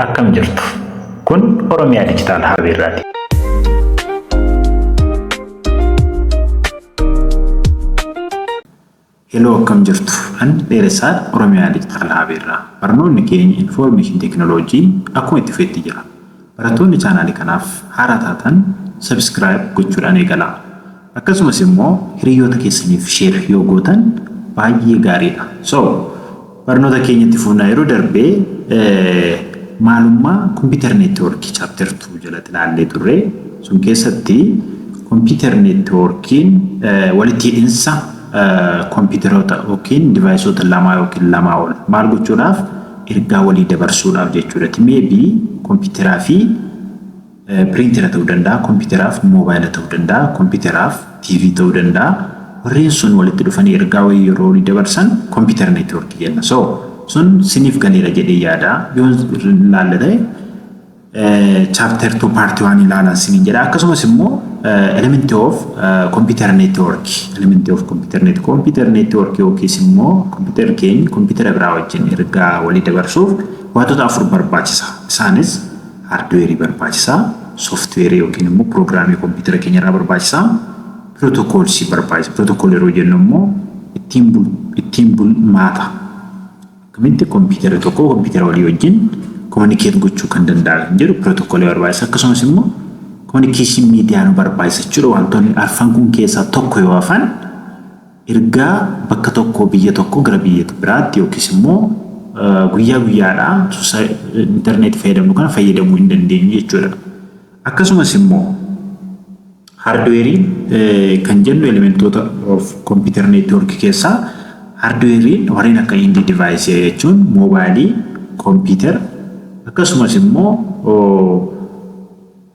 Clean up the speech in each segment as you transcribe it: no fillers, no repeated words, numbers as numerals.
Akkam jirtu? Kun Oromiyaa Dijitaal Haabeerraati. Hello, akkam jirtu? An Dheeressaa, Oromiyaa Dijitaal Haabeerraa. Barnoonni keenya Information Technology akkuma itti fufetti jira. Barattoonni chaanaalii kanaaf haaraa taatan subscribe gochuudhaan eegalaa. Akkasumas immoo hiriyoota keessaniif share yoo gootan baay'ee gaariidha. So, barnoota keenyatti fufnaa. Yeroo darbee maalummaa computer network chapter 2 jalatti ilaallee turre. Sun keessatti computer networkiin walitti hidhinsa kompiitaroota yookiin deviceoota lamaa yookiin lamaa ol maal gochuudhaaf? Ergaa walii dabarsuudhaaf jechuudha. Maybe kompiitaraa fi piriintera ta'uu danda'a, kompiitaraaf moobaayila ta'uu danda'a, kompiitaraaf TV ta'uu danda'a. Warreen sun walitti dhufanii ergaa wayii yeroo walii dabarsan computer networkii jenna. So, sun siniif galeera jedhee yaada. Yoo ilaalle ta'e, chapter 2 part 1 ilaalaa siniin jedha. Akkasumas immoo element of computer network, element of computer network, computer network yookiis immoo computer keenya computer biraa wajjin ergaa walii dabarsuuf wantoota afur barbaachisa. Isaanis hardwareii barbaachisa, softwareii yookiin immoo programii computer keenya irraa barbaachisa, protocolsii barbaachisa. Protocol yeroo jennu immoo ittiin bulmaata. Akkamitti kompiitara tokko kompiitara walii wajjin communicate gochuu kan danda'an jedhu protocolii barbaachisa. Akkasumas immoo communication media nu barbaachisa jechuudha. Wantoonni arfan kun keessaa tokko yoo hafan, ergaa bakka tokkoo, biyya tokkoo gara biyya biraatti yookiis immoo guyyaa guyyaadhaa intarneetii fayyadamnu kana fayyadamuu hin dandeenyu jechuudha. Akkasumas immoo hardwareiin kan jennu elementoota of computer network keessaa hardwareiin warreen akka end device jechuun moobaayilii, kompiitara, akkasumas immoo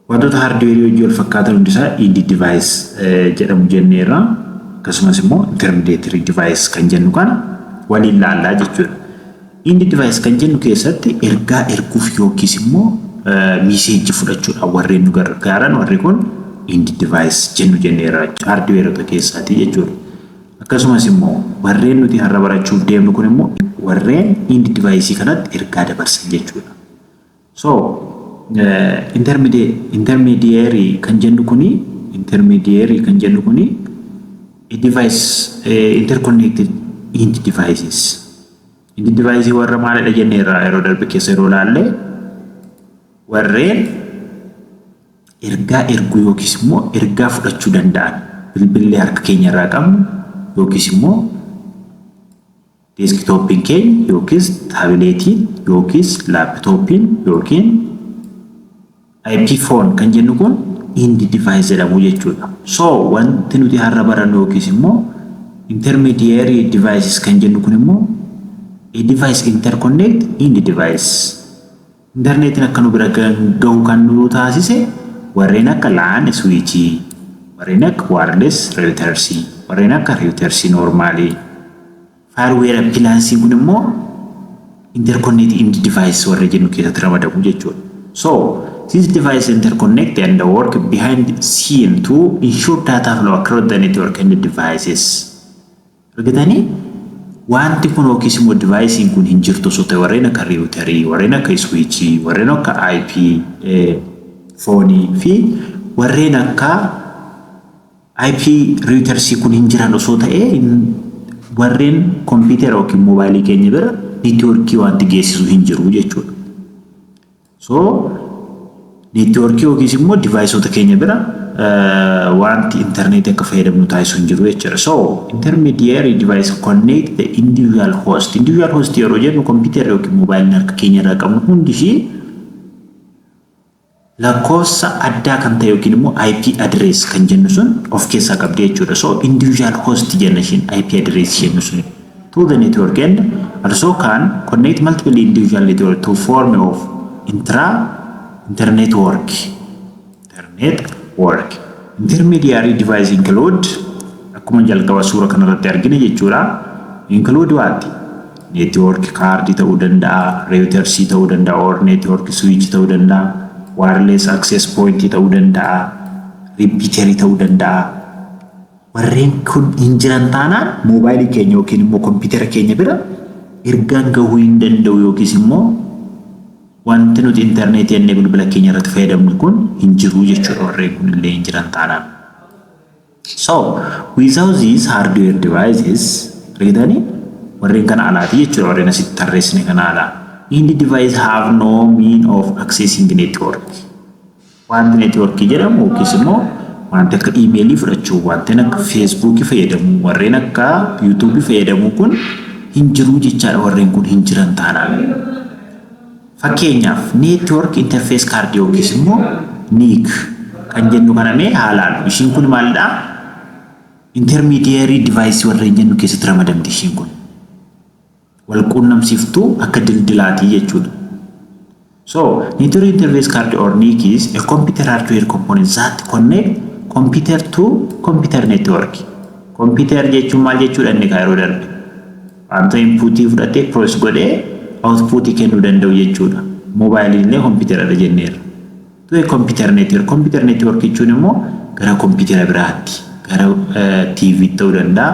wantoota hardwareii hojii wal fakkaatan hundisaa end device jedhamu jenneerra. Akkasumas immoo intermediate device kan jennu kana waliin laallaa jechuudha. End device kan jennu keessatti ergaa erguuf yookiis immoo messageii fudhachuudhaan warreen nu gargaaran, warri kun end device jennu jenneerra, hardwareota keessaatii jechuudha. Akkasumas immoo warreen nuti har'a barachuuf deemnu kun immoo warreen end device kanatti ergaa dabarsan jechuudha. So, intermediary kan jennu kuni, intermediary kan jennu kuni a device interconnected end devices. End device warra maalidha jenneerra yeroo darbe keessa yeroo laalle? Warreen ergaa erguu yookiis immoo ergaa fudhachuu danda'an, bilbillee harka keenya irraa qabnu yookiis immoo desktopiin keenya yookiis tabletiin yookiis laptopiin yookiin IP phone kan jennu kun end device jedhamu jechuudha. So, wanti nuti har'a barannu yookiis immoo intermediary devices kan jennu kun immoo a device interconnect end device. Interneetiin akka nu bira gahu kan nu taasise warreen akka LAN switchii, warreen akka wireless routersii, warreen akka routersii normalii, firewall appliance kun immoo interconnect end device warra jennu keessatti ramadamu jechuudha. So, this device interconnect and work behind scene to ensure data flow across the network and the devices. Argitanii, wanti kun yookiis immoo deviceiin kun hin jirtu osoo ta'e, warreen akka routerii, warreen akka switchii, warreen akka IP phoneii fi warreen akka IP routersii kun hin jiran osoo ta'e, warreen kompiitara yookiin moobaayilii keenya bira networkii wanti geessisu hin jiru jechuudha. So, networkii yookiis immoo deviceoota keenya bira wanti intarneetii akka fayyadamnu taasisu hin jiru jechuudha. So, intermediary device connect the individual host. Individual host yeroo jennu, kompiitara yookiin moobaayiliin harka keenya irraa qabnu hundi ishii lakkoofsa addaa kan ta'e yookiin immoo IP address kan jennu sun of keessaa qabdi jechuudha. So, individual host jenna ishiin IP address jennu sun to the network and also can connect multiple individual network to form of intra internetwork. Internetwork. Intermediary device include, akkuma jalqaba suura kanarratti argine jechuudha. Include what? Network card ta'uu danda'a, routers ta'uu danda'a, or network switch ta'uu danda'a, wireless access point ta'uu danda'a, repeater ta'uu danda'a. Warreen kun hin jiran taanaan, moobaayilii keenya yookiin immoo kompiitara keenya bira ergaan gahuu hin danda'u yookiis immoo Wanti nuti intarneetii jennee bilbila keenya irratti fayyadamnu kun hin jiru jechuudha, warreen kun illee hin jiran taanaan. So, without these hardware devices, argitanii, warreen kana alaati jechuudha, warreen asitti tarreessine kana alaa. End device have no mean of accessing network. Wanti networkii jedhamu yookiis immoo wanti akka iimeelii fudhachuu, wanti akka feesbuukii fayyadamuu, warreen akka yuutuubii fayyadamuu kun hin jiru jechaadha, warreen kun hin jiran taanaan. Fakkeenyaaf, network interface card yookiis immoo NIC kan jennu kana mee haa ilaallu. Ishiin kun maalidhaa? Intermediary device warreen jennu keessatti ramadamti ishiin kun. Wal quunnamsiiftuu akka dildilaatii jechuudha. So, network interface card or NIC is a computer hardware component that connect computer to computer network. Computer jechuun maal jechuudha inni kaa yeroo darbe? Wanta inputii fudhatee process godhee outputii kennuu danda'u jechuudha. Moobaayiliin illee kompiitaradha jenneerra. To a computer network. Computer network jechuun immoo gara kompiitara biraatti, gara TV ta'uu danda'a,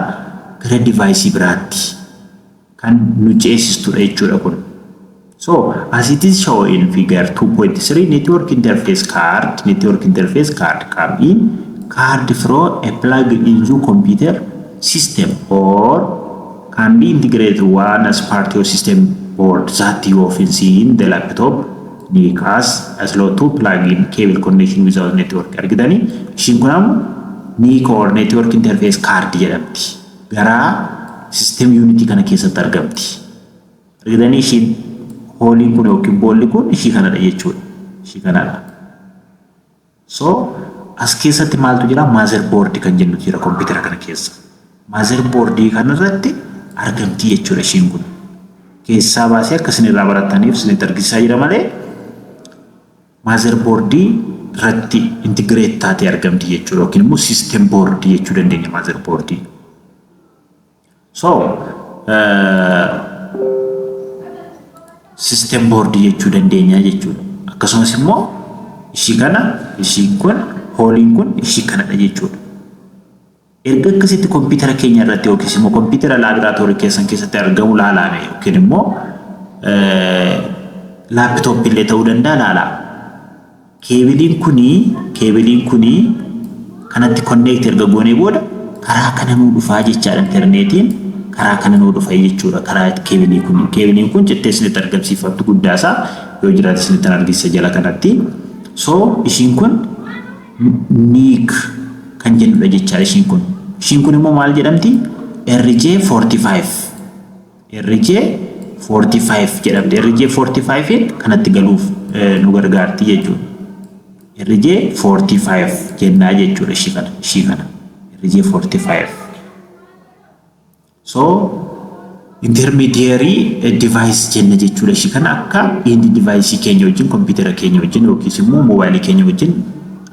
gara device biraatti kan nu ceesistudha jechuudha kun. So, as it is shown in figure 2.3, network interface card come in card from a plug into computer system or can be integrated one as part of system board that you often see in the laptop. NIC has a slot to plug in cable connection without network. Argitanii, ishiin kun ammoo NIC or network interface card jedhamti. Gara system unit kana keessatti argamti. Argitanii, ishiin holeiin kun yookiin boolli kun ishii kanadha jechuudha. Ishii kanadha. So as keessatti maaltu jira? Motherboard kan jennutu jira kompiitara kana keessa. Motherboard kanarratti argamti jechuudha ishiin kun. Keessaa baasee akka isin irraa barattaniif isinitti argisiisaa jira malee, motherboard irratti integrate taatee argamti jechuudha, yookiin immoo system board jechuu dandeenya motherboard. So system board jechuu dandeenya jechuudha. Akkasumas immoo ishii kana, ishiin kun, holeiin kun ishii kanadha jechuudha. Erga akkasitti kompiitara keenya irratti yookiis immoo kompiitara laaboraatoorii keessan keessatti argamu laalame, yookiin immoo laapitooppii illee ta'uu danda'a, laalaa. Keebiliin kunii kanatti connect erga goonee booda karaa kana nuu dhufaa jechaadha, intarneetiin karaa kana nuu dhufa jechuudha, karaa keebilii kun. Keebiliin kun cittee isinitti argamsiifamtu guddaasaa yoo jiraate isinitti argisiisa jala kanatti. So ishiin kun NIC kan jennudha jechaadha ishiin kun. Ishiin kun immoo maal jedhamti? RJ45. RJ45 jedhamti. RJ45 kanatti galuuf nu gargaarti jechuudha. RJ45 jennaa jechuudha ishii kana. Ishii kana. RJ45. So intermediary device jenna jechuudha ishii kana, akka end device keenya wajjin, kompiitara keenya wajjin yookiis immoo moobaayilii keenya wajjin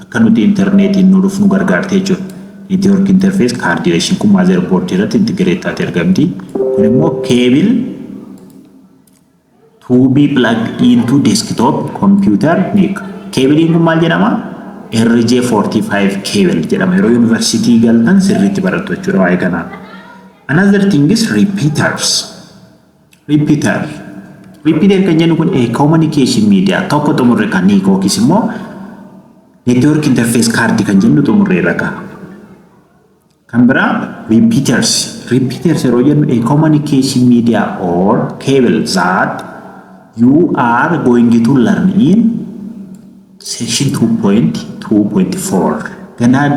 akka nuti intarneetiin nu dhufu nu gargaarte jechuudha. Network interface card ishiin kun motherboard irratti integrate taatee argamti. Kun immoo cable to be plugged into desktop computer NIC. Keebiliin kun maal jedhama? RJ45 cable jedhama. Yeroo yuunivarsiitii galtan sirriitti barattu jechuudha waa'ee kanaa. Another thing is repeaters. Repeater. Repeater kan jennu kun a communication media tokko xumurre, kan NIC yookiis immoo network interface card kan jennu xumurreerra ka'a. Kan biraa repeaters. Repeaters yeroo jennu, a communication media or cable that you are going to learn in section 2.2.4. Ganaa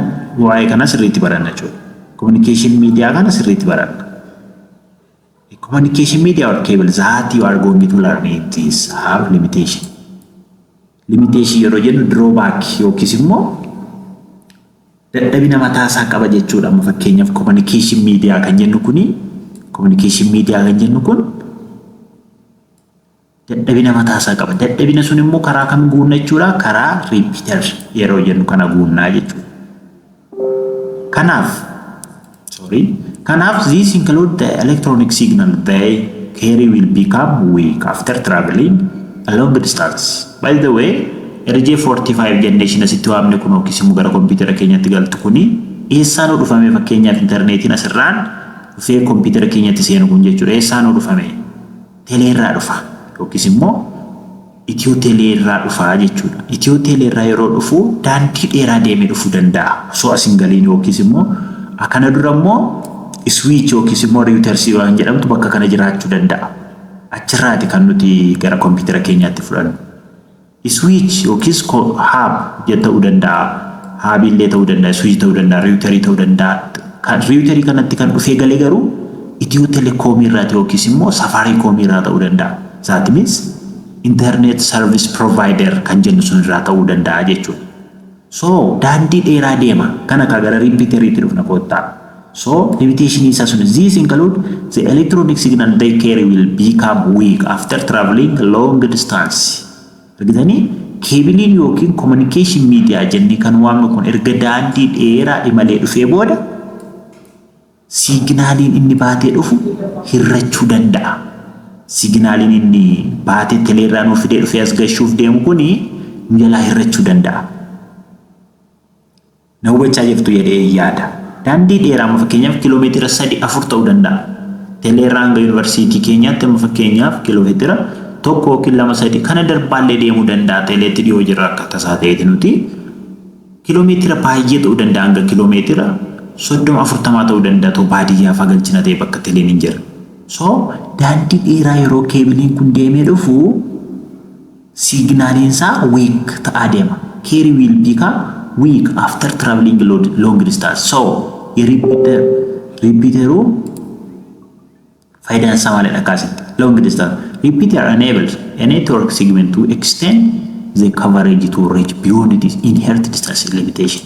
waa'ee kana sirriitti baranna jechuudha. Communication media kana sirriitti baranna. A communication media or cable that you are going to learn, it is have limitation. Limitation yeroo jennu drawback yookiis immoo dadhabina mataa isaa qaba jechuudha. Amma fakkeenyaaf communication media kan jennu kuni, communication media kan jennu kun dadhabina mataa isaa qaba. Dadhabina sun immoo karaa kam guunna jechuudha? Karaa repeater yeroo jennu kana guunnaa jechuudha. Kanaaf, sorry. Kanaaf this include the electronic signal they carry will become weak after traveling a long distance. By the way, RJ45 jennee isheen asitti waamne kun yookiis immoo gara kompiitara keenyatti galtu kuni eessaa nu dhufame? Fakkeenyaaf, intarneetiin asirraan dhufee kompiitara keenyatti seenu kun jechuudha. Eessaa nu dhufame? Teleerraa dhufa yookiis immoo Itiyoo Teelee irraa dhufaa jechuudha. Itiyoo Teelee irraa yeroo dhufu daandii dheeraa deemee dhufuu danda'a. Osoo as hin galiin yookiis immoo kana dura immoo switch yookiis immoo routersii waan jedhamtu bakka kana jiraachuu danda'a. Achirraati kan nuti gara kompiitara keenyaatti fudhannu. Switch yookiis hub ta'uu danda'a. Hubillee ta'uu danda'a, switch ta'uu danda'a, routerii ta'uu danda'a. Kan routerii kanatti kan dhufee galee garuu Itiyoo Telekoomii irraati yookiis immoo Safaariikoomii irraa ta'uu danda'a. That means internet service provider kan jennu sun irraa ta'uu danda'a jechuudha. So daandii dheeraa deema. Kana ka gara repeateriitti dhufna koottaa. So limitation isaa sun, these include the electronic signal they carry will become weak after traveling long distance. Argitanii, cableiin yookiin communication media jennee kan waamnu kun erga daandii dheeraa imalee dhufee booda signaliin inni baatee dhufu hirrachuu danda'a. Signaliin inni baatee teleerraa nuuf fidee dhufee as gashuuf deemu kuni nu jalaa hirrachuu danda'a. Na hubachaa jirtu jedhee yaada. Daandii dheeraa amma fakkeenyaaf kiiloomeetira 3, 4 ta'uu danda'a. Teleerraa hanga yuunivarsiitii keenyaatti amma fakkeenyaaf kiiloomeetira 1 yookiin 2, 3 kana darbaallee deemuu danda'a. Teleetti dhiyoo jirra akka tasaa ta'eeti nuti. Kiiloomeetira baay'ee ta'uu danda'a, hanga kiiloomeetira 30, 40 ta'uu danda'a ta'u baadiyyaa fa'aa galchina ta'e bakka teleen hin jirre. So daandii dheeraa yeroo cableiin kun deemee dhufu signaliin isaa weak ta'aa deema. Carry will become weak after traveling long distance. So repeateruu faayidaan isaa maalidha kaasitti? Long distance. Repeater enables a network segment to extend the coverage to reach beyond its inherent distance limitation.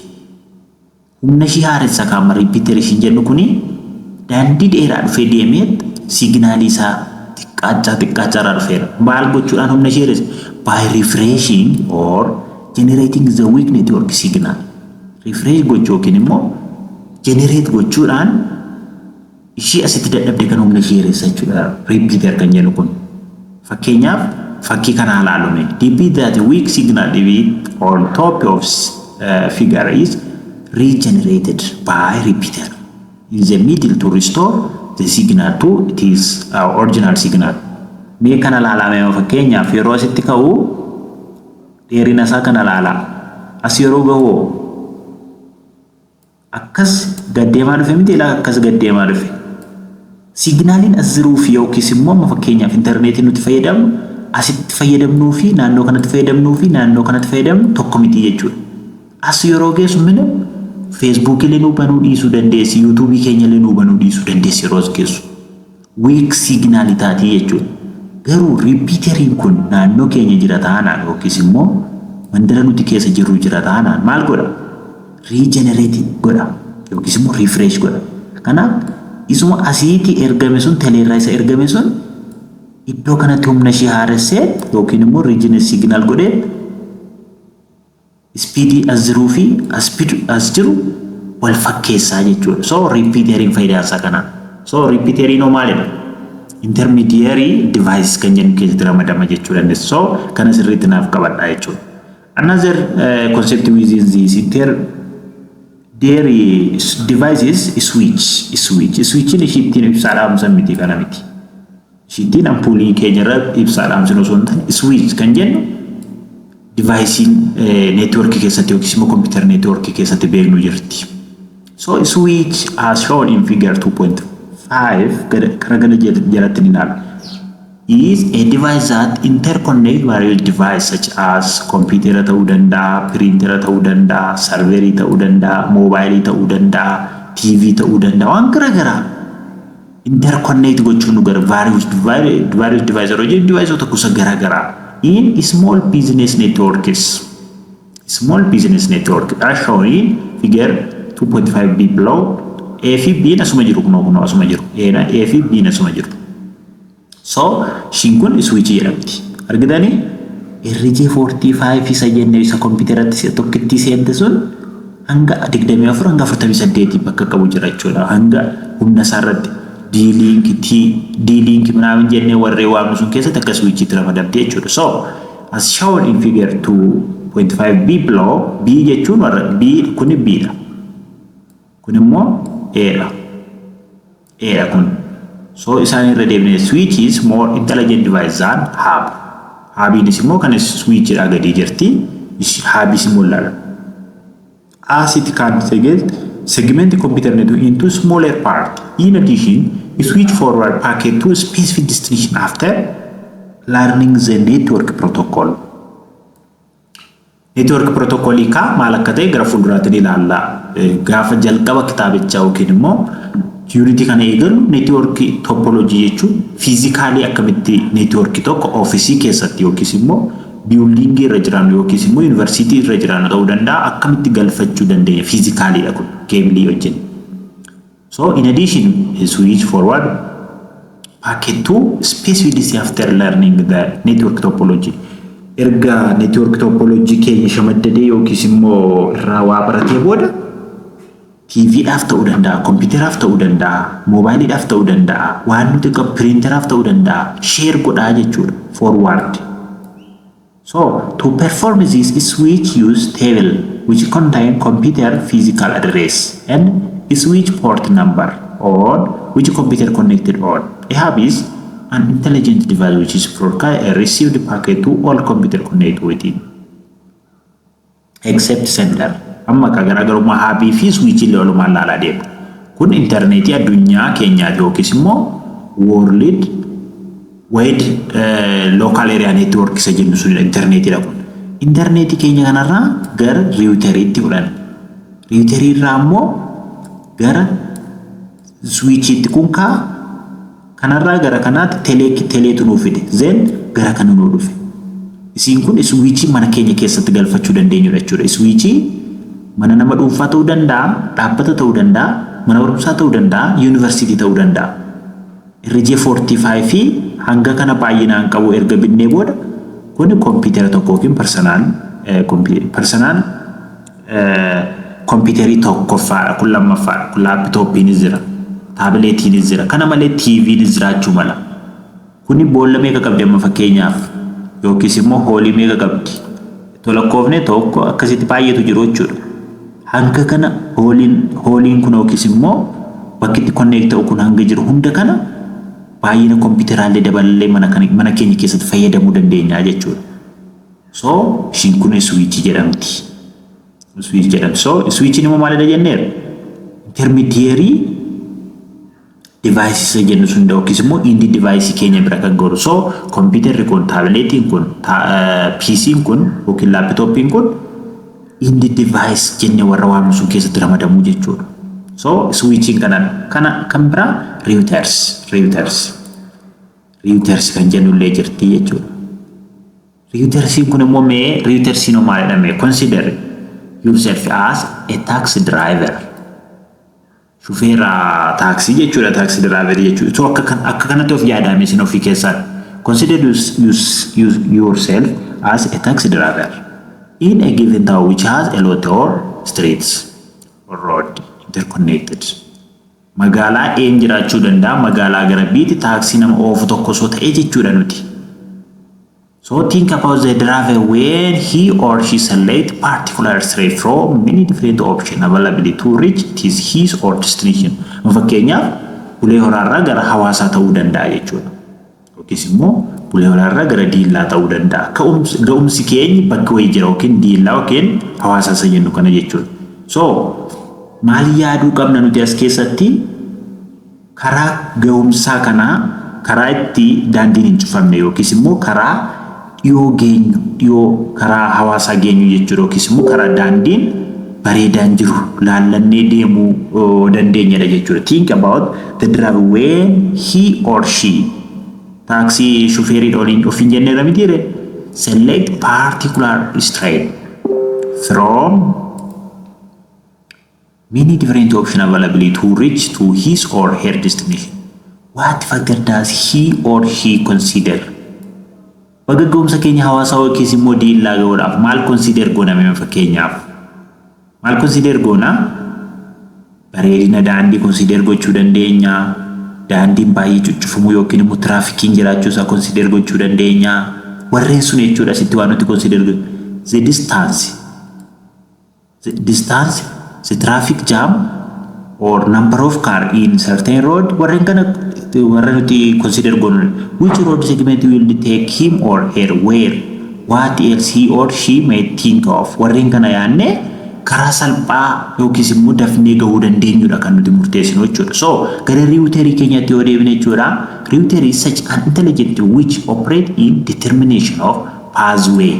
Humna ishii haaressa kaama repeater ishiin jennu kuni daandii dheeraa dhufee deemee signalii isaa xiqqaachaa xiqqaachaa irraa dhufeera. Maal gochuudhaan humna ishee hir'isa? By refreshing or generating the weak network signal. Refresh gochuu yookiin immoo generate gochuudhaan ishii asitti dadhabde kan humna ishee hir'isa jechuudha. Repeater kan jennu kun. Fakkeenyaaf fakkii kana ilaalume. Dp that weak signal on top of figure is regenerated by repeater in the middle to restore the signal to its original signal. Mee kana ilaalame, fakkeenyaaf yeroo asitti ka'u dheerina isaa kana ilaalaa. As yeroo gahu akkas gaddeemaa dhufe miti? Ilaa, akkas gaddeemaa dhufe. Signaliin as jiruu fi yookiis immoo amma fakkeenyaaf intarneetii nuti fayyadamnu asitti fayyadamnuu fi naannoo kanatti fayyadamnuu fi naannoo kanatti fayyadamnu tokko miti jechuudha. As yeroo geessu mina Facebookii illee nuu banuu dhiisuu dandeessi, YouTubeii keenya illee nuu banuu dhiisuu dandeessi yeroo as geessu. Weak signalii taatii jechuudha. Garuu repeateriin kun naannoo keenya jira taanaan yookiis immoo mandara nuti keessa jirru jira taanaan maal godha? Regenerate godha yookiis immoo refresh godha. Kanaaf isuma asiitii ergame sun, teleerraa isa ergame sun, iddoo kanatti humna ishee haaressee yookiin immoo regenerate signal godhee speedii as jiruu fi as jiru wal fakkeessaa jechuudha. So repeateriin faayidaan isaa kana. So repeateriin hoo maalidha? Intermediary device kan jennu keessatti ramadama jechuu dandeessa. So kana sirriitti naaf qabadhaa jechuudha. Another concept within this intermediary devices, switch. Switch. Switchiin ishii ittiin ibsaa dhaamsan miti, kana miti. Ishii ittiin ampuulii keenya irra ibsaa dhaamsinu osoo hin taane, switch kan jennu deviceiin networkii keessatti yookiis immoo computer networkii keessatti beeknu jirti. So switch, as shown in figure 2.5, kara gana jalatti ni ilaala, is a device that interconnect various devices such as computer ta'uu danda'a, printer ta'uu danda'a, serverii ta'uu danda'a, mobileii ta'uu danda'a, TV ta'uu danda'a, waan garaagaraa interconnect gochuun nu gara various device yeroo jennu device gosa garaagaraa in small business networks. Small business network as shown in figure 2.5b below. A fi B asuma jiru, kunoo kunoo asuma jiru. A na A fi B asuma jiru. So ishiin kun switch jedhamti. Argitanii, RJ45 isa jennee isa kompiitaratti tokkitti seente sun hanga 24 hanga 48 bakka qabu jira jechuudha. Hanga humna isaarratti D-Link, T, D-Link ምናምን jennee warreen waamnu sun keessatti akka switchiitti ramadamte jechuudha. So as shown in figure 2.5b below, B jechuun warra B kuni B dha. Kun immoo A dha. A dha kun. So isaan irra deemnee, switch is more intelligent device than hub. Hubiinis immoo kan switchidhaa gadii jirti. Hubis immoo ilaala. As it can segment computer network into smaller part. In addition, switch forward packet to specific destination after learning the network protocol. Network protocol kaa maal akka ta'e gara fuulduraatti ni ilaalla. Gaafa jalqaba kitaabichaa yookiin immoo unitii kana eegalu, network topology jechuun physically akkamitti network tokko officeii keessatti yookiis immoo buildingii irra jiraannu yookiis immoo yuunivarsiitii irra jiraannu ta'uu danda'a, akkamitti galfachuu dandeenya, physicallydha kun cableii wajjin. So in addition, switch forward packet to specific after learning the network topology. Erga network topology keenya shamaddadee yookiis immoo irraa waa baratee booda, TVdhaaf ta'uu danda'a, kompiitaraaf ta'uu danda'a, moobaayiliidhaaf ta'uu danda'a, waan nuti qabu pirinteraaf ta'uu danda'a, share godhaa jechuudha, forward. So to perform this, switch use table which contain computer physical address and switch port number on which computer connected on. A hub is an intelligent device which is broadcast a received packet to all computer connected with it except sender. Amma akka garaagarummaa hubii fi switchii illee walumaan ilaalaa deemu. Kun intarneetii addunyaa keenyaati yookiis immoo world wide local area network isa jennu sunidha, intarneetiidha kun. Intarneetii keenya kanarraa gara routeriitti fudhanna. Routerii irraa immoo gara switchiitti, kun kaa kanarraa gara kanaatti teleetu nuu fide, then gara kana nuu dhufe. Isiin kun switchii mana keenya keessatti galfachuu dandeenyudha jechuudha. Switchii mana nama dhuunfaa ta'uu danda'a, dhaabbata ta'uu danda'a, mana barumsaa ta'uu danda'a, yuunivarsiitii ta'uu danda'a. RJ45 fi hanga kana baay'inaan qabu erga binnee booda, kun kompiitara tokko yookiin personal kompiitarii tokkoffaadha, kun lammaffaadha, kun laptopiinis jira, tabletiinis jira, kana malee TVnis jiraachuu mala. Kuni boolla meeqa qabdi amma fakkeenyaaf, yookiis immoo holeii meeqa qabdi? Tolakkoofne tokko akkasitti baay'eetu jiru jechuudha. Hanga kana holeiin kun yookiis immoo bakki itti connect ta'u kun hanga jiru hunda kana baay'ina kompiitaraallee dabalallee mana keenya keessatti fayyadamuu dandeenya jechuudha. So ishiin kun switchii jedhamti. Switch jedhamti. So switchiin immoo maalidha jenneera? Intermediary device isa jennu sun yookiis immoo end device keenya bira kan gahu. So kompiitarri kun, tabletiin kun, PC'n kun yookiin laptopiin kun end device jennee warra waamnu sun keessatti ramadamuu jechuudha. So switchiin kana kan biraa routers kan jennullee jirti jechuudha. Routersiin kun immoo, mee routersiin maal jedhame? Consider yourself as a taxi driver. Shufeera taaksii jechuudha, taxi driver jechuudha. So akka kanatti of yaadame isin ofii keessaan. Consider yourself as a taxi driver in a given town which has a lot of streets or road interconnected. Magaalaa een jiraachuu danda'a, magaalaa gara biitti taaksii nama oofu tokko osoo ta'ee jechuudha nuti. So think about the driver when he or she select particular street from many different options available to reach his or destination. Fakkeenyaaf, Bulee Horaarraa gara Hawaasaa ta'uu danda'a jechuudha. Yookiis immoo Bulee Horaarraa gara Diillaa ta'uu danda'a. Ga'umsi keenya bakka wayii jira, yookiin Diillaa yookiin Hawaasaa isa jennu kana jechuudha. So maal yaaduu qabna nuti as keessatti? Karaa ga'umsaa kanaa, karaa itti daandiin hin cufamne yookiis immoo karaa dhiyoo geenyu, dhiyoo karaa Hawaasaa geenyu jechuudha, yookiis immoo karaa daandiin bareedaan jiru laallannee deemuu dandeenyadha jechuudha. Think about the driver when he or she, taaksii shufeerii oliin ofiin jenneera mitiire, select particular street from many different options available to reach to his or her destination. What factor does he or she consider? Bakka ga'umsa keenya Hawaasaa yookiis immoo Diillaa ga'uudhaaf maal consider gooname fakkeenyaaf? Maal consider goona? Bareedina daandii consider gochuu dandeenya. Daandiin baay'ee cuccufamuu yookiin immoo tiraafikiin jiraachuu isaa consider gochuu dandeenya. Warreen sun jechuudha asitti waan nuti consider gochuu. The distance, the traffic jam or number of car in certain road, warreen kana warra nuti consider goonu. Which road segment will take him or her where, what else he or she may think of. Warreen kana yaadne karaa salphaa yookiis immoo dafnee gahuu dandeenyudha kan nuti murteessinu jechuudha. So gara routerii keenyatti yoo deebine jechuudha. Router is such an intelligent which operate in determination of pathway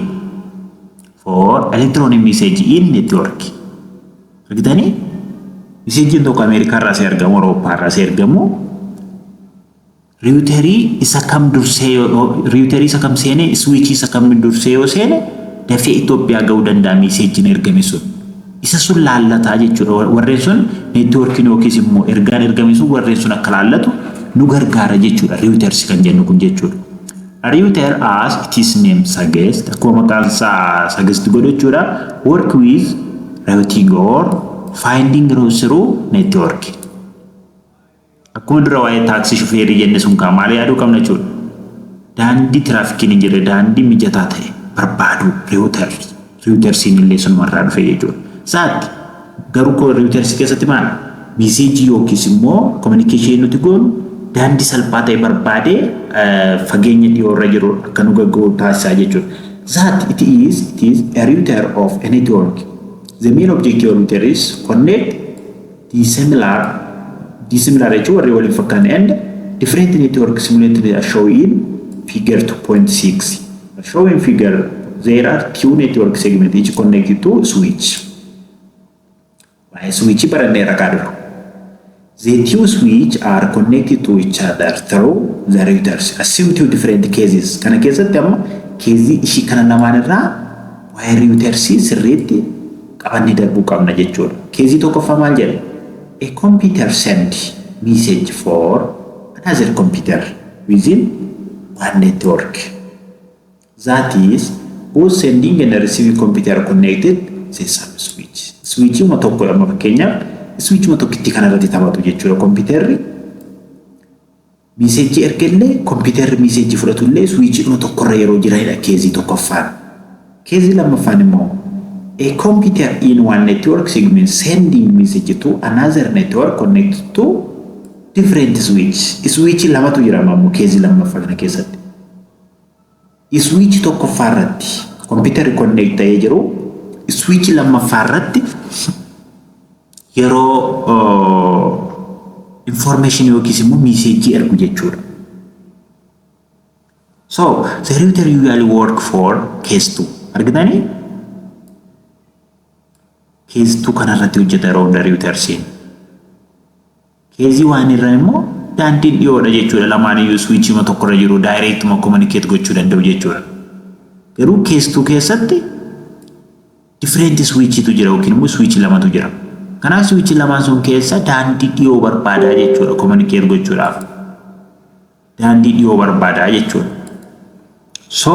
for electronic message in network. Argitanii? Messageiin tokko Ameerikaa irraa si ergamu, Awurooppaa irraa si ergamu, routerii isa kam dursee, routerii isa kam seenee, switchii isa kam dursee yoo seene dafee Itoophiyaa gahuu danda'a messageiin ergame sun. Isa sun laallataa jechuudha. Warreen sun networkiin yookiis immoo ergaan ergame sun warreen sun akka laallatu nu gargaara jechuudha. Routers kan jennu kun jechuudha. Router, as its name suggests, akkuma maqaan isaa suggest godhu jechuudha, work with routing or finding routes through network. Akkuma dura waa'ee taaksii shufeerii jenne sun kaa maal yaaduu qabna jechuudha. Daandii tiraafikiin hin jirre, daandii mijataa ta'e barbaadu router. Routersiin illee sunumarraa dhufe jechuudha. Saatti garuu routersii keessatti maal? Messageii yookiis immoo communicationii nuti goonu daandii salphaa ta'e barbaadee fageenya dhiyoo irra jiru akka nu gagga'u taasisaa jechuudha. That it is a router of a network. The main objective of router is connect dissimilar, dissimilar jechuun warri waliin fakkaanne, and different network simulated as shown in figure 2.6. Shown in figure, there are two network segments, each connected to switch. Waa'ee switch baranneerra kaa dura. The two switch are connected to each other through the routers. Assume two different cases. Kana keessatti amma caseii ishii kana lamaan irraa waa'ee routersii sirriitti qabannee darbuu qabna jechuudha. Caseii tokkoffaa maal jedha? A computer send message for another computer within one network. That is, both sending and receiving computer connected the same switch. Switchuma tokko amma fakkeenyaaf switchuma tokkitti kanarratti taphatu jechuudha kompiitarri. Messageii ergellee, kompiitarri messageii fudhatullee switchiidhuma tokkorra yeroo jiranidha caseii tokkoffaan. Caseii lammaffaan immoo a computer in one network segment sending message to another network connected to different switch. Switch lamatu jira ammoo caseii lammaffaa kana keessatti. Switch tokkoffaa irratti kompiitarri connect ta'ee jiru switch lammaffaa irratti yeroo information yookiis immoo messageii ergu jechuudha. So the router usually work for case 2. Argitanii? Case 2 kanarratti hojjeta yeroo hunda routersiin. Caseii one irra immoo daandiin dhiyoodha jechuudha. Lamaan iyyuu switchima tokkorra jiru, directuma communicate gochuu danda'u jechuudha. Garuu case 2 keessatti different switchitu jira yookiin immoo switch lamatu jira. Kanaaf switch lamaan sun keessa daandii dhiyoo barbaadaa jechuudha communicate gochuudhaaf. Daandii dhiyoo barbaadaa jechuudha. So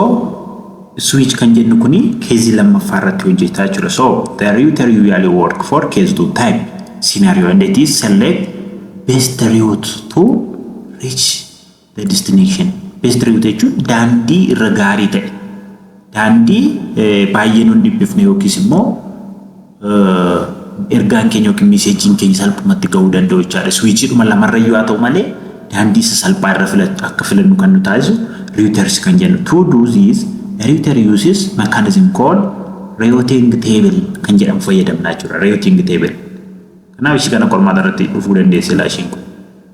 switch kan jennu kuni caseii lammaffaa irratti hojjetaa jechuudha. So the router usually work for case 2 type scenario and it is select best route to reach the destination. Best route jechuun daandii irra gaarii ta'e, daandii baay'ee nun dhiphifne yookiis immoo ergaan keenya yookiin messageiin keenya salphumatti gahuu danda'u jechaadha. Switchiidhuma lamarra iyyuu haa ta'u malee daandii isa salphaa irra akka filannu kan nu taasisu routers kan jennu. To do this, a router uses mechanism called routing table kan jedhamu fayyadamna jechuudha. Routing table. Kanaaf ishii kana qormaata irratti dhufuu dandeessi laa ishiin kun.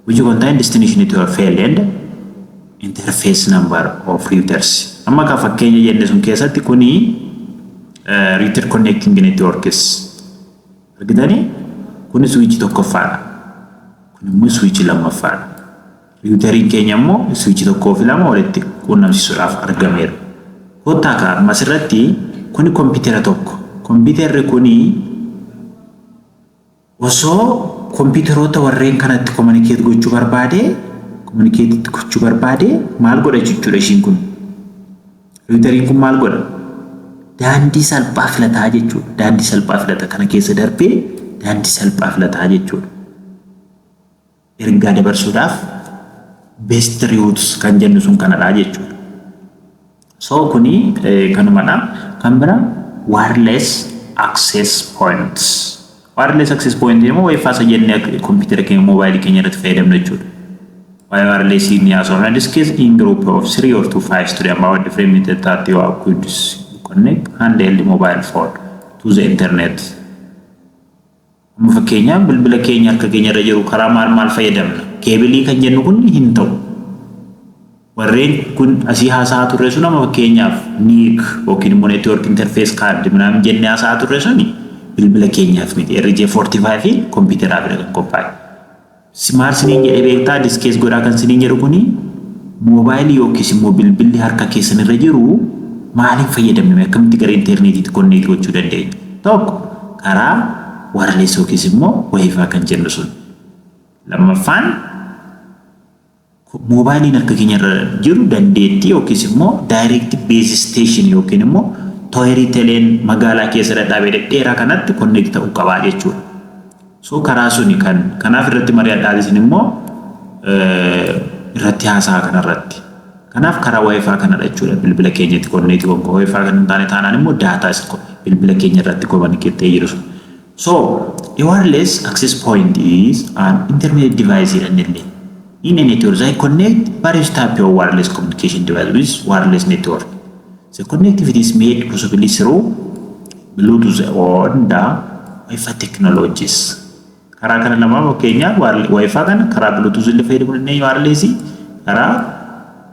Which contain destination network file and interface number of routers. Amma kan fakkeenya jenne sun keessatti kuni router connecting networks. Argitanii? Kuni switch tokkoffaadha. Kun immoo switch lammaffaadha. Routeriin keenya immoo switch tokkoo fi lama walitti quunnamsiisuudhaaf argameera. Kottaa kaa asirratti kuni kompiitara tokko. Kompiitarri kuni osoo kompiitaroota warreen kanatti communicate gochuu barbaade maal godha jechuudha ishiin kun? Routeriin kun maal godha? Daandii salphaa filataa jechuudha. Daandii salphaa filata, kana keessa darbee daandii salphaa filataa jechuudha. Ergaa dabarsuudhaaf best routes kan jennu sun kanadha jechuudha. So kuni kanumadha. Kan bira wireless access points. Wireless access point immoo WiFi isa jennee kompiitara keenya, moobaayilii keenya irratti fayyadamnu jechuudha. Waa'ee wirelessii ni haasofna. Discuss in group of three or to five students about different methods that you could connect handheld mobile phone to the internet. Amma fakkeenyaaf bilbila keenya harka keenya irra jiru karaa maal maal fayyadamna? Keebilii kan jennu kun hin ta'u. Warreen kun asii haasa'aa turre sun, amma fakkeenyaaf NIC yookiin immoo network interface card ምናምን jennee haasa'aa turre suni bilbila keenyaaf miti. RJ45 fi kompiitaraaf kan qophaa'e. Maal siniin jedhee beektaa? Discuss godhaa kan siniin jedhu kuni moobaayilii yookiis immoo bilbilli harka keessan irra jiru maaliin fayyadamne, akkamitti gara intarneetiitti connect gochuu dandeenya? Tokko, karaa wireless yookiis immoo WiFi kan jennu sun. Lammaffaan, moobaayiliin harka keenya irra jiru dandeettii yookiis immoo direct base station yookiin immoo towerii teleen magaalaa keessa dhadhaabee dhedheeraa kanatti connect ta'uu qabaa jechuudha. So karaa suni kan kanaaf irratti mari'adhaa, isin immoo irratti haasaa kanarratti. Kanaaf karaa WiFi kanadha jechuudha bilbila keenyatti connect gonka. WiFi kan hin taane taanaan immoo daataa bilbila keenya irratti communicate ta'ee jiru sun. So a wireless access point is an intermediate device jedhanillee. In a network, they connect various types of wireless communication devices with wireless network. The connectivity is made possibly through Bluetooth or the Wi-Fi technologies. Karaa kana lamaa, fakkeenyaaf Wi-Fi kana karaa Bluetooth illee fayyadamuu dandeenya, wireless karaa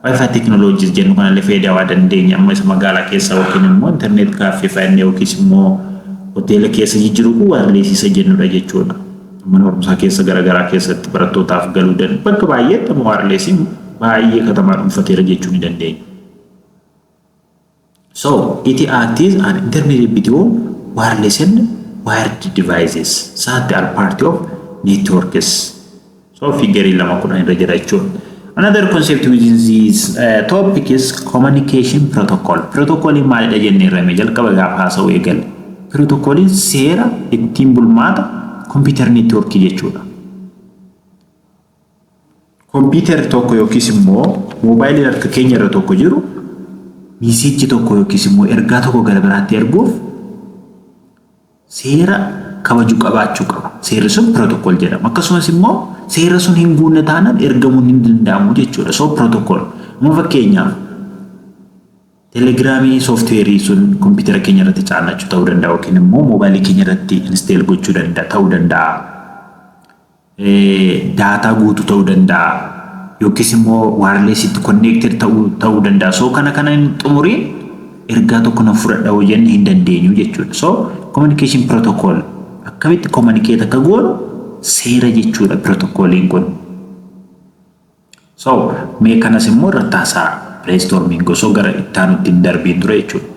Wi-Fi technologies jennu kana illee fayyadamuu dandeenya. Amma isa magaalaa keessa yookiin immoo internet cafe fayyadamne yookiis immoo hoteela keessa jijjiiru kun wireless isa jennudha jechuudha. Mana barumsaa keessa garaagaraa keessatti barattootaaf galuu danda'a. Bakka baay'eetti amma wirelessiin baay'ee katamaa dhuunfateera jechuu ni dandeenya. So it acts as an intermediate between wireless and wired devices that are part of networks. So figure 2.10 irra jira jechuudha. Another concept within this topic is communication protocol. Protocoliin maalidha jennee irra jalqaba gaafa haasa'u eegale. Protocoliin seera ittiin bulmaata computer networkii jechuudha. Kompiitarri tokko yookiis immoo moobaayiliin harka keenya irra tokko jiru message tokko yookiis immoo ergaa tokko gara biraatti erguuf seera kabaju qabaachuu qaba. Seerri sun protocol jedhama. Akkasumas immoo seera sun hin guunne taanaan ergamuun hin danda'amu jechuudha. So protocol. Amma fakkeenyaaf telegiraamii sooftiweerii sun kompiitara keenya irratti caannachuu ta'uu danda'a yookiin immoo moobaayilii keenya irratti install gochuu danda'a ta'uu danda'a. Daataa guutuu ta'uu danda'a yookiis immoo wirelessitti connected ta'uu danda'a. So kana kana hin xumuriin ergaa tokko nan fudhadha yoo jenne hin dandeenyu jechuudha. So communication protocol akkamitti communicate akka goonu seera jechuudha protocoliin kun. So mee kanas immoo irratti haasaa brainstorming osoo gara ittaanutti hin darbiin dura jechuudha.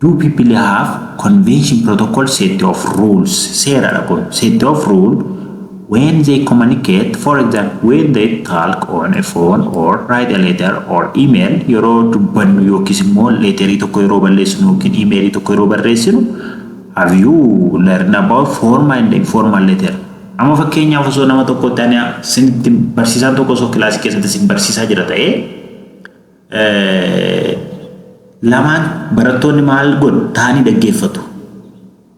Do people have convention protocol, set of rules, seeradha kun, set of rule when they communicate? For example, when they talk on a phone or write a letter or email, yeroo dubbannu yookiis immoo letterii tokko yeroo barreessinu yookiin emailii tokko yeroo barreessinu, have you learned about formal and informal letter? Amma fakkeenyaaf osoo nama tokkotti ani sinitti barsiisaan tokko osoo kilaasii keessatti sin barsiisaa jira ta'ee, lamaan barattoonni maal godhu? Ta'anii dhaggeeffatu.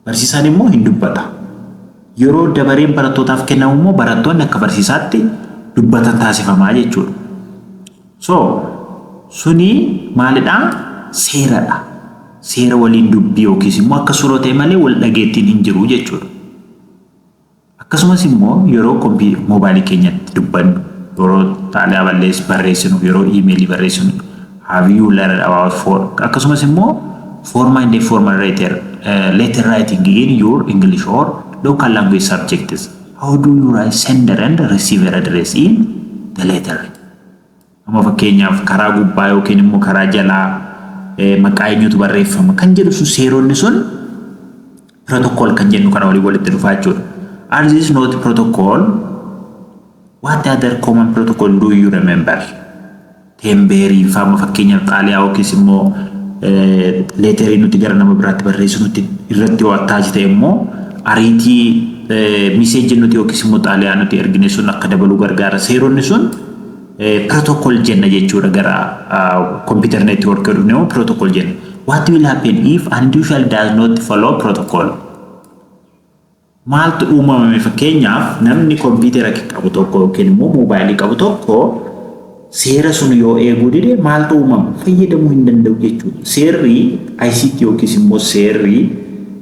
Barsiisaan immoo hin dubbata. Yeroo dabareen barattootaaf kennamu immoo barattoonni akka barsiisaatti dubbatan taasifamaa jechuudha. So suni maalidhaa? Seeradha. Seera waliin dubbii yookiis immoo akka suuraa ta'e malee wal dhageettiin hin jiru jechuudha. Akkasumas immoo yeroo moobaayilii keenyatti dubbannu, yeroo xaaliyaa barreessinu, yeroo iimeelii barreessinu, have you learned about for akkasumas immoo formal and informal letter writing in your English or local language subjects? How do you write sender and receiver address in the letter? Amma fakkeenyaaf karaa gubbaa yookiin immoo karaa jalaa maqaa eenyutu barreeffama kan jedhu sun, seeronni sun protocol kan jennu kana waliin walitti dhufaa jechuudha. Are this not protocol? What other common protocol do you remember? Teembeerii faama, fakkeenyaaf xaaliyaa yookiis immoo letterii nuti gara nama biraatti barreessu nuti irratti yoo attach ta'e immoo ariitii message nuti yookiis immoo xaaliyaa nuti ergine sun akka dabaluu gargaara. Seeronni sun protocol jenna jechuudha. Gara computer network dhufne immoo protocol jenna. What will happen if an individual does not follow protocol? Maaltu uumamame? Fakkeenyaaf namni kompiitara qabu tokko yookiin immoo moobaayilii qabu tokko Seera sun yoo eeguu dide maaltu uumama? Fayyadamuu hin danda'u jechuudha. Seerri ICT yookiis immoo seerri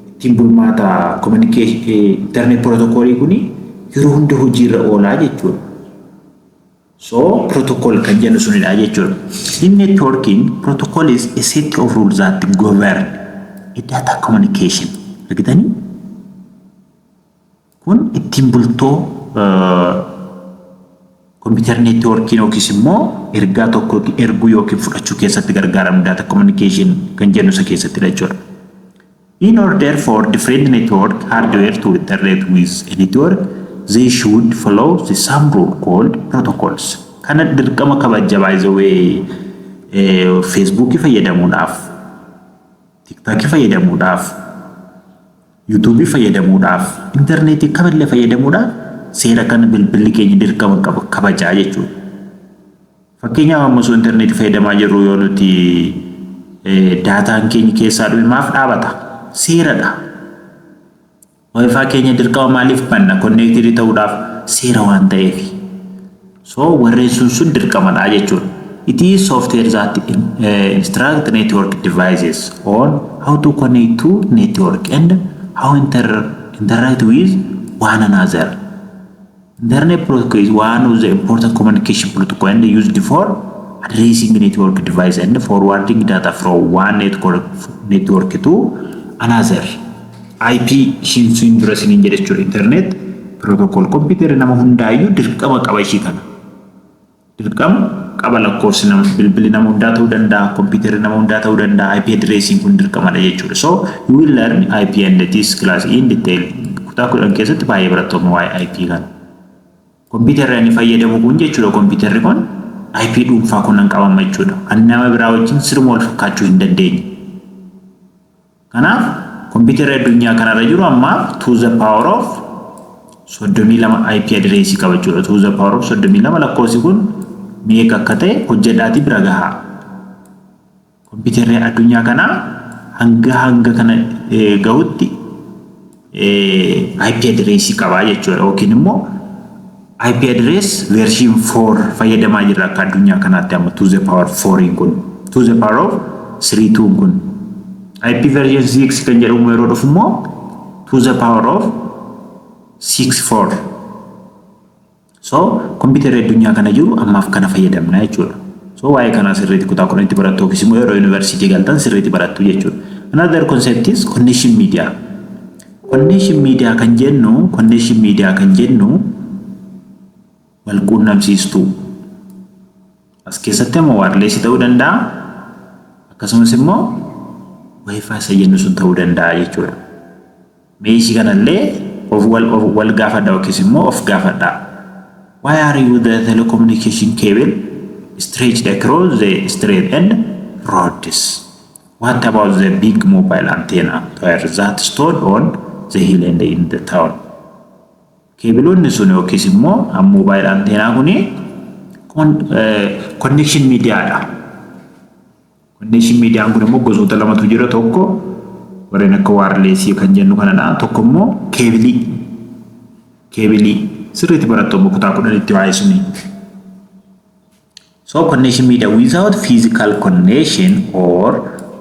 ittiin bulmaata internet protocolii kuni yeroo hunda hojiirra oolaa jechuudha. So protocol kan jennu sunidha jechuudha. In networking, protocol is a set of rules that govern a data communication. Argitanii? Kun ittiin bultoo computer networkiin yookiis immoo ergaa tokko erguu yookiin fudhachuu keessatti gargaaramu, data communication kan jennu isa keessattidha jechuudha. In order for different network hardware to interact with a network, they should follow the same rule called protocols. Kana dirqama kabaja, by the way, Facebookii fayyadamuudhaaf, TikTokii fayyadamuudhaaf, YouTubeii fayyadamuudhaaf, intarneetii kamillee fayyadamuudhaaf seera kana bilbilli keenya dirqama qaba kabajaa jechuudha. Fakkeenyaaf, amma osoo intarneetii fayyadamaa jirru yoo nuti dataan keenya keessaa dhume maaf dhaabata? Seeradha. WiFi keenya dirqama maaliif banna? Connectedii ta'uudhaaf, seera waan ta'eef. So warreen sun dirqamadha jechuudha. It is software that instruct network devices on how to connect to network and how interact with one another. Internet protocol is one of the important communication protocol and used for addressing network device and forwarding data from one network to another. IP ishiin sun dura isiniin jedhe jechuudha. Internet protocol kompiitarri nama hundaayyuu dirqama qaba ishii kana. Dirqama qaba. Lakkoofsi nama, bilbilli nama hundaa ta'uu danda'a, kompiitarri nama hundaa ta'uu danda'a. IP addressiin kun dirqamadha jechuudha. So you will learn IP and this class in detail. Kutaa 10 keessatti baay'ee barattoonni waa'ee IP kana. Kompiitarri ani fayyadamu kun jechuudha, kompiitarri kun IP dhuunfaa kun nan qabama jechuudha. Kan nama biraa wajjin siruma wal fakkaachuu hin dandeenye. Kanaaf kompiitarri addunyaa kanarra jiru amma to the power of 32 IP addressii qaba jechuudha. To the power of 32, lakkoofsi kun meeqa akka ta'e hojjedhaatii bira gahaa. Kompiitarri addunyaa kanaa hanga kana gahutti IP addressii qabaa jechuudha. Yookiin immoo IP address version 4 fayyadamaa jirra akka addunyaa kanaatti amma, to the power 4 kun, to the power of 32 kun. IP version 6 kan jedhamu yeroo dhufu immoo to the power of 64. So kompiitarri addunyaa kana jiru ammaaf kana fayyadamna jechuudha. So waa'ee kanaa sirriitti kutaa 10tti barattu yookiis immoo yeroo yuunivarsiitii galtan sirriitti barattu jechuudha. Another concept is connection media. Connection media kan jennu wal quunnamsiistuu. As keessatti immoo wirelessii ta'uu danda'a. Akkasumas immoo WiFi isa jennu sun ta'uu danda'a jechuudha. Meeshii kanallee of wal gaafadha yookiis immoo of gaafadha. Why are you the telecommunication cable stretched across the street and roads? What about the big mobile antenna tower that stood on the hill and in the town? Cableoonni sun yookiis immoo mobile antenna kuni connection mediadha. Connection mediaan kun immoo gosoota lamatu jira. Tokko warreen akka wirelessii kan jennu kanadha. Tokko immoo cableii. Cableii sirriitti barattoonni kutaa 10tti waa'ee suni. So connection media without physical connection or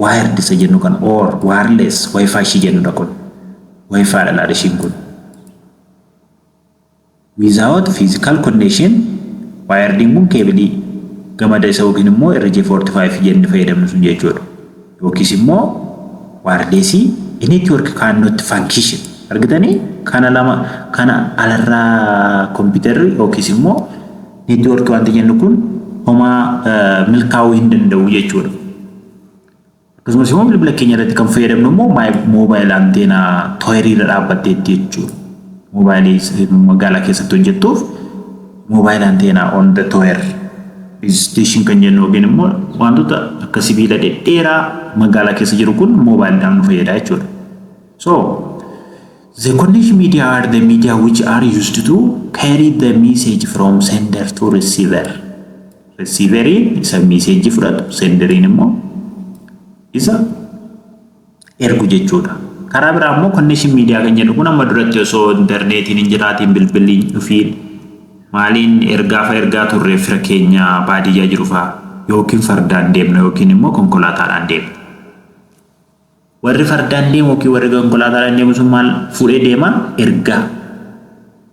wired isa jennu kan or wireless WiFi ishii jennudha kun. WiFi dha laala ishiin kun. Without physical connection, wiredin kun cableii gamada isa yookiin immoo RJ45 jennee fayyadamnu sun jechuudha. Yookiis immoo wirelessii, network cannot function. Argitanii, kana lama kana alarraa kompiitarri yookiis immoo network wanti jennu kun homaa milkaa'uu hin danda'u jechuudha. Akkasumas immoo bilbila keenya irratti kan fayyadamnu immoo mobile antenna towerii irra dhaabbatteetti jechuudha. Mobileii magaalaa keessatti hojjettuuf mobile antenna on the tower station kan jennu yookiin immoo wantoota akka sibiila dhedheeraa magaalaa keessa jiru kun mobiledhaan nu fayyada jechuudha. So the connection media are the media which are used to carry the message from sender to receiver. Receiveriin isa message fudhatu, senderiin immoo isa ergu jechuudha. Karaa biraa immoo connection media kan jedhu kun amma duratti osoo intarneetiin hin jiraatiin, bilbilli hin dhufiin Maaliin ergaa fa ergaa turre fira keenya baadiyyaa jiru faa? Yookiin fardaan deemna yookiin immoo konkolaataadhaan deemna. Warri fardaan deemu yookiin warri konkolaataadhaan deemu sun maal fuudhee deema? Ergaa.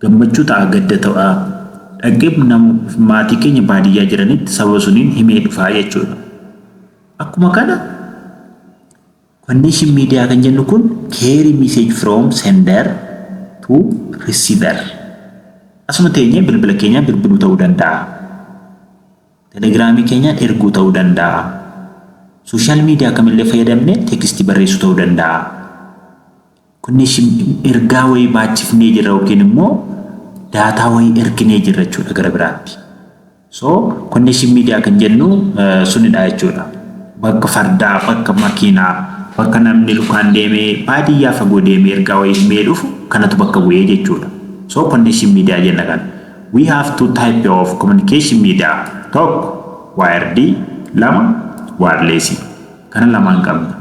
Gammachuu ta'a, gadda ta'a. Dhaqee maatii keenya baadiyyaa jiranitti saba suniin himee dhufaa jechuudha. Akkuma kana connection media kan jennu kun carry message from sender to receiver. Asuma teenyee bilbila keenyaan bilbiluu ta'uu danda'a. Telegiraamii keenyaan erguu ta'uu danda'a. Social media kamillee fayyadamnee text barreessuu ta'uu danda'a. Connection ergaa wayii baachifnee jirra yookiin immoo data wayii erginee jirra jechuudha gara biraatti. So connection media kan jennu sunidha jechuudha. Bakka fardaa, bakka makiinaa, bakka namni lukaan deemee baadiyyaa fagoo deemee ergaa wayii himee dhufu kanatu bakka bu'ee jechuudha. So connection media jenna kana. We have two type of communication media. Tokko wired, lama wireless. Kana lamaan qabna.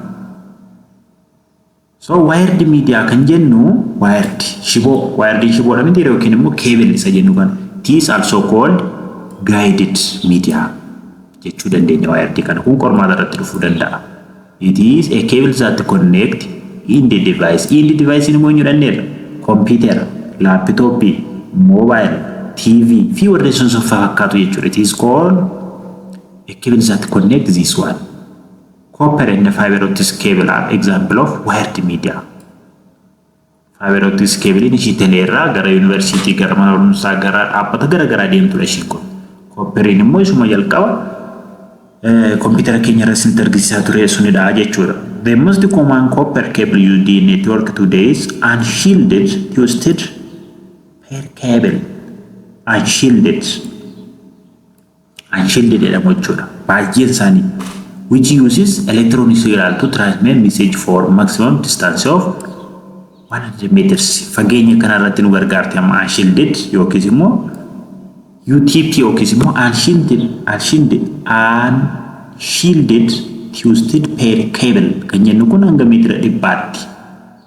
So wired media kan jennu wired shiboo, wired shiboodha miti, yookiin immoo cable isa jennu kana. It is also called guided media jechuu dandeenya wired kana. Kun qormaata irratti dhufuu danda'a. It is a cable that connect in the device. In the device immoo eenyu dhanneerra? Computer, laptop, mobile, TV fi warreen sun sun fakkaatu jechuudha. It is called a cable that connect this one. Copper and fiber optic cable are example of wired media. Fiber optic cable ishii teleerraa gara yuunivarsiitii, gara mana barumsaa, gara dhaabbata gara garaa deemtudha ishiin kun. Copperiin immoo isuma jalqaba kompiitara keenya irra isinitti argisiisaa ture sunidha jechuudha. The most common copper cable used in network today is unshielded twisted pair cable. Unshielded. Unshielded jedhamu jechuudha. Baay'een isaanii. Which uses electronic signal to transmit message for maximum distance of 100 meters. Fageenya kanarratti nu gargaarti amma unshielded yookiis immoo UTP yookiis immoo unshielded twisted pair cable kan jennu kun hanga meetira 100tti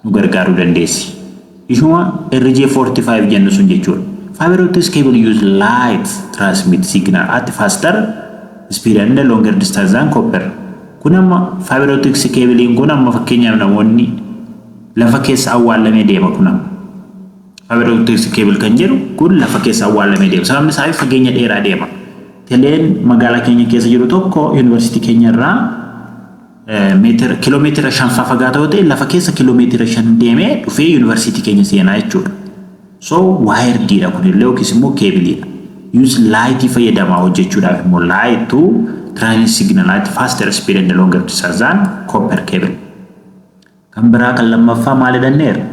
nu gargaaruu dandeessi. Ishuma RJ45 jennu sun jechuudha. Fiber optic cable use light transmit signal at faster speed and longer distance than copper. Kun amma fiber optic cablein kun amma fakkeenyaaf namoonni lafa keessa awwaalamee deema kun amma. Fiber optic cable kan jedhu kun lafa keessa awwaalamee deema. Sababni isaa fageenya dheeraa deema. Teleen magaalaa keenya keessa jiru tokko yuunivarsiitii keenya irraa meetira kiiloomeetira 5 fagaata yoo ta'e, lafa keessa kiiloomeetira 5 deemee dhufee yuunivarsiitii keenya seenaa jechuudha. So wirediidha kunillee yookiis immoo cableiidha. Use light fayyadamaa hojjechuudhaaf immoo light to transmit signal at faster speed and longer distance than copper cable. Kan biraa kan lammaffaa maal jedhanneerra?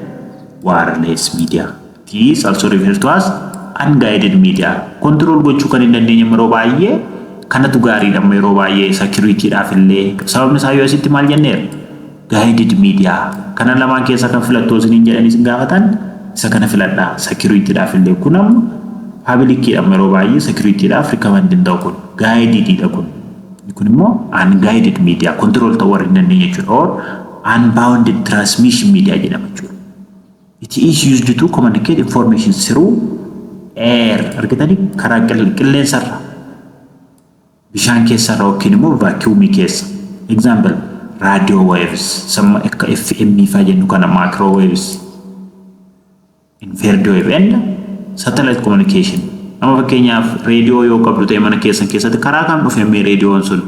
Wireless media. This also referred to as unguided media. Control gochuu kan hin dandeenye yeroo baay'ee kanatu gaariidha yeroo baay'ee securityidhaaf illee. Sababni isaa yoo asitti maal jenneerra? Guided media. Kana lamaan keessaa kan filattu isiniin jedhanii isin gaafatan, isa kana filadhaa securityidhaaf illee. Kun ammoo publiciidha, yeroo baay'ee securityidhaaf recommend hin ta'u kun. Guidedidha kun. Kun immoo unguided media control ta'uu warri hin dandeenye jechuudha. Or unbounded transmission media jedhama jechuudha. It is used to communicate information through air, argitanii, karaa qilleensarra, bishaan keessarra yookiin immoo vacuumii keessa. Example, radio waves samma akka FM faa jennu kana, microwaves, infrared wave and satellite communication. Amma fakkeenyaaf reediyoo yoo qabdu ta'e, mana keessan keessatti karaa kam dhufe mee reediyoon sun?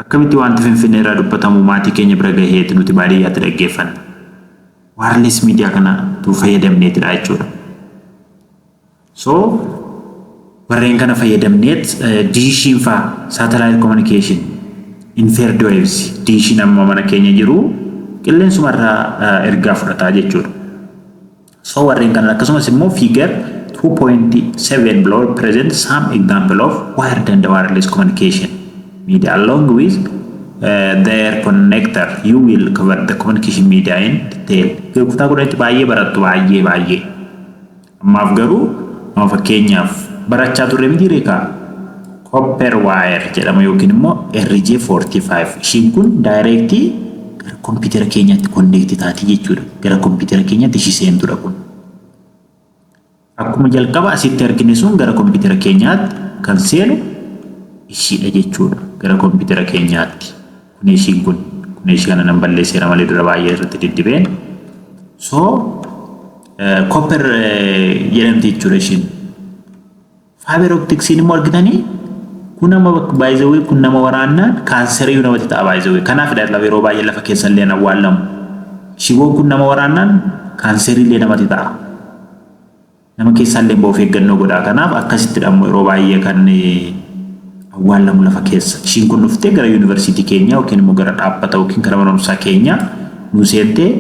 Akkamitti wanti Finfinnee irraa dubbatamu maatii keenya bira gaheeti nuti baadiyyaatti dhaggeeffanna? Wireless media kanatu fayyadamneetidha jechuudha. So warreen kana fayyadamneet dishiin faa, satellite communication, infrared waves, dishiin amma mana keenya jiru qilleensumarraa ergaa fudhataa jechuudha. So warreen kana akkasumas immoo figure 2.7 below present some example of wired and wireless communication media along with their connector. You will cover the communication media in detail. Kutaa 10tti baay'ee barattu, baay'ee baay'ee. Ammaaf garuu amma fakkeenyaaf barachaa turre miti reekaa, copper wire jedhama yookiin immoo RJ45. Ishiin kun direct gara kompiitara keenyaatti connect taati jechuudha. Gara kompiitara keenyaatti ishii seentudha kun. Akkuma jalqaba asitti argine sun gara kompiitara keenyaatti kan seenu ishiidha jechuudha. Gara kompiitara keenyaatti. Kun ishiin kun. Kun ishii kana nan balleesseera malee dura baay'ee irratti diddibeen. So copper jedhamti jechuudha ishiin. Fiber opticsiin immoo argitanii, kun nama baay'ee kun nama waraannaan kaanserii namatti ta'a baay'ee. Kanaaf yeroo baay'ee lafa keessa illee awwaallamu. Shiboon kun nama waraannaan kaanserii illee namatti ta'a. Nama keessaa illee of eeggannoo godhaa. Kanaaf akkasitti ammoo yeroo baay'ee kan awwaallamu lafa keessa. Ishiin kun dhuftee gara yuunivarsiitii keenyaa yookiin immoo gara dhaabbata yookiin gara mana barumsaa keenyaa nu seentee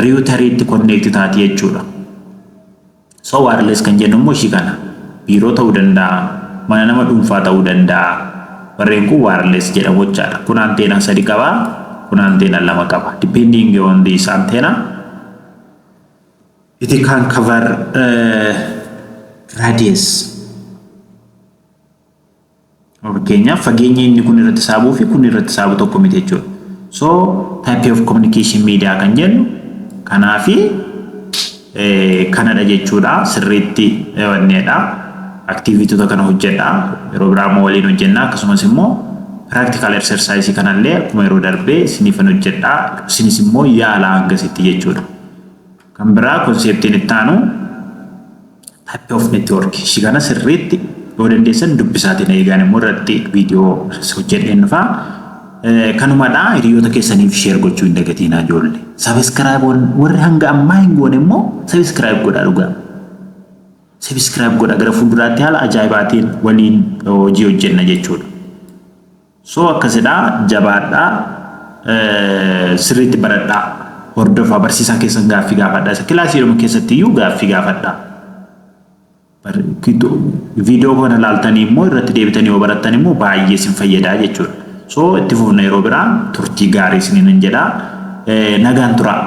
routeriitti connect taati jechuudha. So wireless kan jennu immoo ishii kana. Biiroo ta'uu danda'a, mana nama dhuunfaa ta'uu danda'a. Warreen kun wireless jedhamu jechaadha. Kun anteenaa sadi qaba, kun anteenaa lama qaba. Depending on this antenna, it can cover radius. Fakkeenyaaf, fageenya inni kun irratti saabuu fi kun irratti saabu tokko miti jechuudha. So type of communication media kan jennu kanaafi kanadha jechuudha. Sirriitti wanneedha. Activityoota kana hojjedha. Yeroo biraa immoo waliin hojjenna. Akkasumas immoo practical exercise kanallee akkuma yeroo darbee isiniifan hojjedha. Isinis immoo yaala hangasitti jechuudha. Kan biraa conceptiin itti aanu type of network. Ishii kana sirriitti yoo dandeessan dubbisaatiin eegaan immoo irratti viidiyoo hojjedheen dhufaa. Kanumadha, hiriyoota keessaniif share gochuu hin dagatinaa ijoollee. Subscribe warri hanga ammaa hin goone immoo subscribe godhaa dhugaa. Subscribe godhaa, gara fuulduraatti haala ajaa'ibaatiin waliin hojii hojjenna jechuudha. So akkasidha, jabaadhaa, sirriitti baradhaa, hordofaa, barsiisaa keessan gaaffii gaafadhaa, isa kilaasiidhuma keessatti iyyuu gaaffii gaafadhaa. Viidiyoo kana ilaaltanii immoo irratti deebitanii yoo barattan immoo baay'ee isin fayyadaa jechuudha. So itti fufna yeroo biraa. Turtii gaarii isiniin jedhaa. Nagaan turaa.